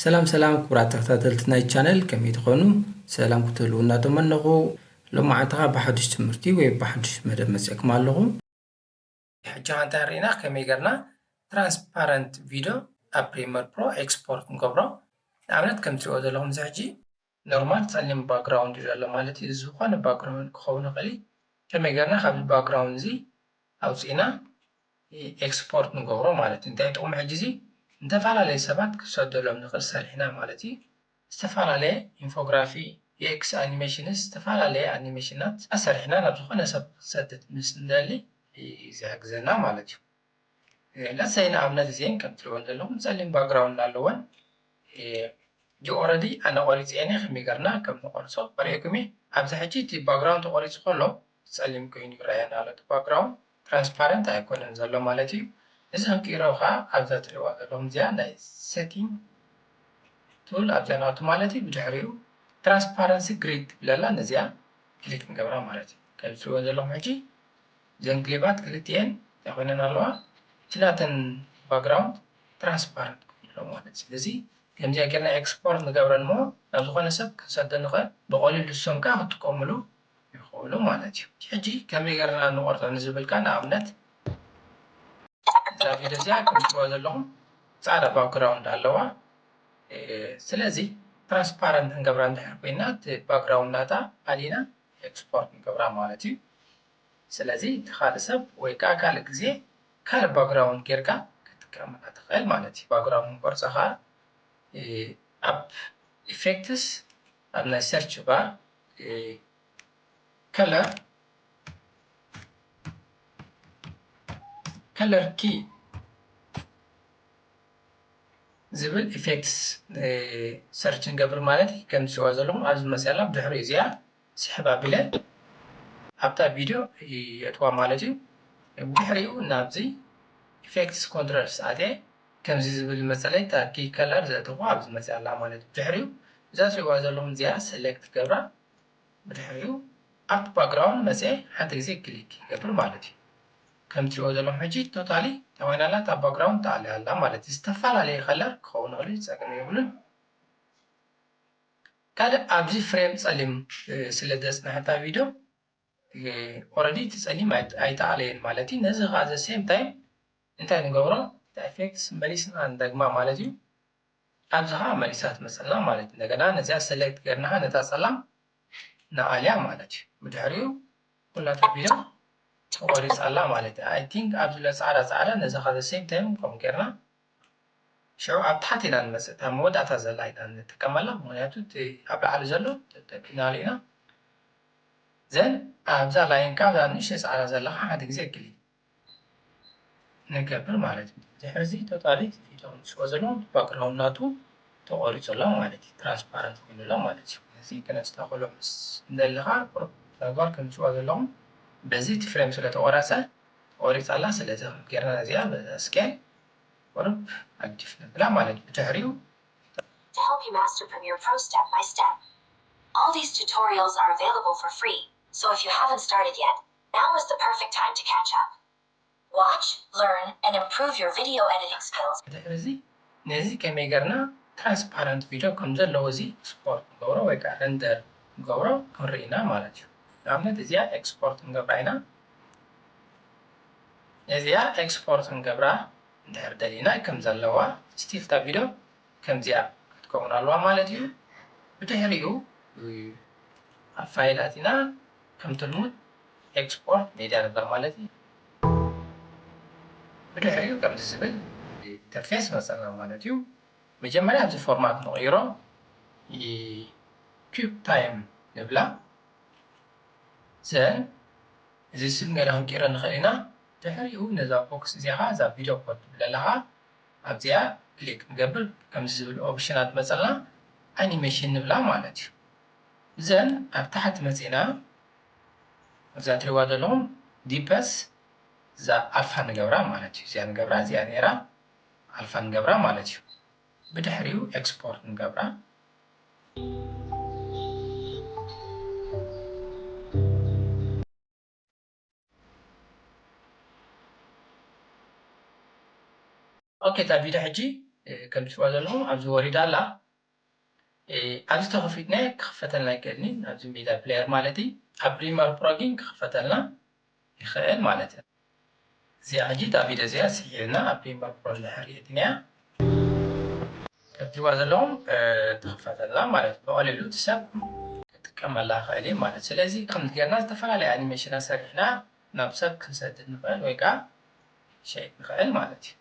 ሰላም ሰላም ክቡራት ተኸታተልቲ ናይ ቻነል፣ ከመይ ትኾኑ? ሰላም ክትህልዉ እናተመነኹ፣ ሎማዓንቲ ኸኣ ብሓድሽ ትምህርቲ ወይ ብሓድሽ መደብ መጺእኩም ኣለኹ። ሕጂ ኸኣ እንታይ ርኢና ከመይ ጌርና ትራንስፓረንት ቪድዮ ኣብ ፕሪመር ፕሮ ኤክስፖርት ንገብሮ። ንኣብነት ከም ትሪእዎ ዘለኹም እዚ ሕጂ ኖርማል ጸሊም ባክግራውንድ እዩ ዘሎ ማለት እዩ። ዝኾነ ባክግራውንድ ክኸውን ይኽእል እዩ። ከመይ ጌርና ካብዚ ባክግራውንድ እዚ ኣውጺእና ኤክስፖርት ንገብሮ ማለት እዩ። እንታይ ጥቕሙ ሕጂ እዚ? ንተፈላለዩ ሰባት ክሰደሎም ንኽእል ሰሪሕና ማለት እዩ። ዝተፈላለየ ኢንፎግራፊ፣ ዩኤክስ ኣኒሜሽንስ፣ ዝተፈላለየ ኣኒሜሽናት ኣሰሪሕና ናብ ዝኾነ ሰብ ክሰድድ ምስ እንደሊ እዩ ዝሕግዘና ማለት እዩ። ለሰይ ንኣብነት እዚአን ከም ትሪእወን ዘለኹም ጸሊም ባክግራውንድ ኣለወን። እ፣ ጂ ኦረዲ ኣነ ቆሪፀ እየ፣ ከመይ ጌርና ከም ንቆርጾ ኣርእየኩም እየ። ኣብዚ ሕጂ እቲ ባክግራውንድ ተቆሪጹ ከሎ ጸሊም ኮይኑ ይረኣየና ኣሎ። እቲ ባክግራውንድ ትራንስፓረንት ኣይኮነን ዘሎ ማለት እዩ። እዚ ክንቅይሮ ከዓ ኣብዛ ትሪእዋ ዘለኹም እዚኣ ናይ ሴቲንግ ቱል ኣብዛ ናቱ ማለት እዩ። ብድሕሪኡ ትራንስፓረንሲ ግሪድ ትብለላ፣ ነዚኣ ክሊክ ንገብራ ማለት እዩ። ከም ትሪእዎ ዘለኹም ሕጂ እዘን ግሪዳት ክልቲኤን እንታይ ኮይነን ኣለዋ? እቲ ናተን ባክግራውንድ ትራንስፓረንት ኮይኑ ኣሎ ማለት እዩ። ስለዚ ከምዚኣ ጌርና ኤክስፖርት ንገብረን እሞ ናብ ዝኾነ ሰብ ክንሰዶ ንኽእል፣ ብቐሊሉ ንሶም ከኣ ክጥቀምሉ ይኽእሉ ማለት እዩ። ሕጂ ከመይ ጌርና ንቆርጾ ንዝብል ከኣ ንኣብነት እዛ ቪድዮ እዚኣ ከም ትሪእዋ ዘለኹም ጻዕዳ ባክግራውንድ ኣለዋ። እ፣ ስለዚ ትራንስፓረንት ክንገብራ እንድሕር ኮይና እቲ ባክግራውንድ ናታ ኣሊና ኤክስፖርት ንገብራ ማለት እዩ። ስለዚ እቲ ካልእ ሰብ ወይ ከኣ ካልእ ግዜ ካልእ ባክግራውንድ ጌርካ ክትጥቀመላ ትኽእል ማለት እዩ። ባክግራውንድ ንቆርጻ ከኣ እ፣ ኣብ ኢፌክትስ ኣብ ናይ ሰርች ባር እ፣ ከለር ከለር ኪ ዝብል ኢፌክትስ እ፣ ሰርች ንገብር ማለት እዩ። ከም ትሪእዋ ዘለኹም ኣብዚ መፅያ ኣላ። ብድሕሪኡ እዚኣ ስሕብ ኣቢለ ኣብታ ቪድዮ የእትዋ ማለት እዩ። ብድሕሪኡ ናብዚ ኢፌክትስ ኮንትሮልስ ኣትየ ከምዚ ዝብል መሰለይ እታ ኪ ከለር ዘእተኹዋ ኣብዚ መፅያ ኣላ ማለት እዩ። ብድሕሪኡ እዛ ትሪእዋ ዘለኹም እዚኣ ሰሌክት ገብራ። ብድሕሪኡ ኣብቲ ባክግራውንድ መፅየ ሓንቲ ግዜ ክሊክ ይገብር ማለት እዩ። ከም ትሪእዎ ዘለኹም ሕጂ ቶታሊ ተኾይናላ እታ ባክግራውንድ ተኣልያ ኣላ ማለት እዩ። ዝተፈላለየ ከለር ክኸውን ይኽእል እዩ፣ ጸገም የብሉን። ካልእ ኣብዚ ፍሬም ጸሊም፣ እ፣ ስለ ዘጽንሐታ ቪድዮ፣ እ፣ ኦረዲ እቲ ጸሊም ኣይ-፣ ኣይተኣለየን ማለት እዩ። ነዚ ኸኣ ዘ ሴም ታይም እንታይ ንገብሮ? እታ ኢፌክትስ መሊስና ንደግማ ማለት እዩ። ኣብዚ ኸኣ መሊሳ ትመጸልና ማለት እዩ። እንደገና ነዚኣ ሰሌክት ጌርና ኸኣ ነታ ጸላም ንኣልያ ማለት እዩ። ብድሕሪኡ ኩላታ ቪድዮ ተቖሪጻ ኣላ ማለት እዩ። ኣይ ቲንክ ኣብዚ ዘሎ ጻዕዳ ጻዕዳ ነዚ ኸኣ ዘ ሴም ታይም ከምኡ ጌርና ሽዑ ኣብ ታሕቲ ኢና ንመጽእ፣ እታ መወዳእታ ዘላ ኢና ንጥቀመላ፣ ምኽንያቱ እቲ ኣብ ላዕሊ ዘሎ ተጠቂምናሉ ኢና። ዘን ኣብዛ ላይን ከኣ ኣብዛ ንእሽተይ ጻዕዳ ዘላ ከኣ ሓደ ግዜ ክሊክ ንገብር ማለት እዩ። ድሕሪ እዚ ቶታሊ ቪድዮ ንስዎ ዘሎ ባክግራውንድ ናቱ ተቖሪጹ ኣሎ ማለት እዩ፣ ትራንስፓረንት ኮይኑ ኣሎ ማለት እዩ። እዚ ክነስተኻኽሎ ምስ እንደለኻ ቁሩብ ተግባር ከም ንስዎ ዘለኹም በዚ እቲ ፍሬም ስለ ተቖረጸ ተቖሪጻ ኣላ። ስለዚ ከም ጌርና ነዚኣ በዛ ስኬል ቁሩብ ኣግዲፍ ነብላ ማለት እዩ። ብድሕሪኡ To help you master Premiere Pro step by step. All these tutorials are available for free, so if you haven't started yet, now is the perfect time to catch up. Watch, learn, and improve your video editing skills. ብድሕሪ እዚ ነዚ ከመይ ጌርና ትራንስፓረንት ቪድዮ ከም ዘለዎ እዚ ኤክስፖርት ንገብሮ ወይ ከዓ ረንደር ንገብሮ ክንርኢ ኢና ማለት እዩ። ንኣብነት እዚኣ ኤክስፖርት ንገብራ ኢና። እዚኣ ኤክስፖርት ንገብራ እንድሕር ደሊና ከም ዘለዋ ስቲል እታ ቪድዮ ከምዚኣ ክትከውን ኣለዋ ማለት እዩ። ብድሕሪኡ ኣብ ፋይላት ኢና ከምቲ ልሙድ ኤክስፖርት ሜድያ ንብላ ማለት እዩ። ብድሕሪኡ ከምዚ ዝብል ኢንተርፌስ መፀና ማለት እዩ። መጀመርያ ኣብዚ ፎርማት ንቕይሮ፣ ኪዩብ ታይም ንብላ። ዘን እዚ ስም ገለ ክንቅይሮ ንኽእል ኢና። ድሕሪኡ ነዛ ቦክስ እዚኣ ኸዓ እዛ ቪድዮ ኮድ ትብል ኣላ ኸዓ ኣብዚኣ ክሊክ ንገብር። ከምዚ ዝብል ኦፕሽናት መፀልና ኣኒሜሽን ንብላ ማለት እዩ። ዘን ኣብ ታሕቲ መፂና እዛ ትሪእዋ ዘለኹም ዲፐስ እዛ ኣልፋ ንገብራ ማለት እዩ። እዚኣ ንገብራ፣ እዚኣ ነይራ ኣልፋ ንገብራ ማለት እዩ። ብድሕሪኡ ኤክስፖርት ንገብራ። ኦኬ፣ እታ ቪድዮ ሕጂ ከምትሪእዋ ዘለኹም ኣብዚ ወሪዳ ኣላ። ኣብዚ ተኸፊትና ክኽፈተልና ኣይክእልን እዩ። ኣብዚ ሜዳ ፕሌየር ማለት እዩ። ኣብ ፕሪሚየር ፕሮ ግን ክኽፈተልና ይኽእል ማለት እዩ። እዚኣ ሕጂ እታ ቪድዮ እዚኣ ስሒልና ኣብ ፕሪሚየር ፕሮ እንድሕር የእትናያ ከምትሪእዋ ዘለኹም ትኽፈተልና ማለት እዩ። ብቐሊሉ እቲ ሰብ ክጥቀመላ ይኽእል እዩ ማለት እዩ። ስለዚ ከምዚ ጌርና ዝተፈላለየ ኣኒሜሽናት ሰሪሕና ናብ ሰብ ክንሰድድ ንኽእል ወይ ከዓ ሸይጥ ንኽእል ማለት እዩ።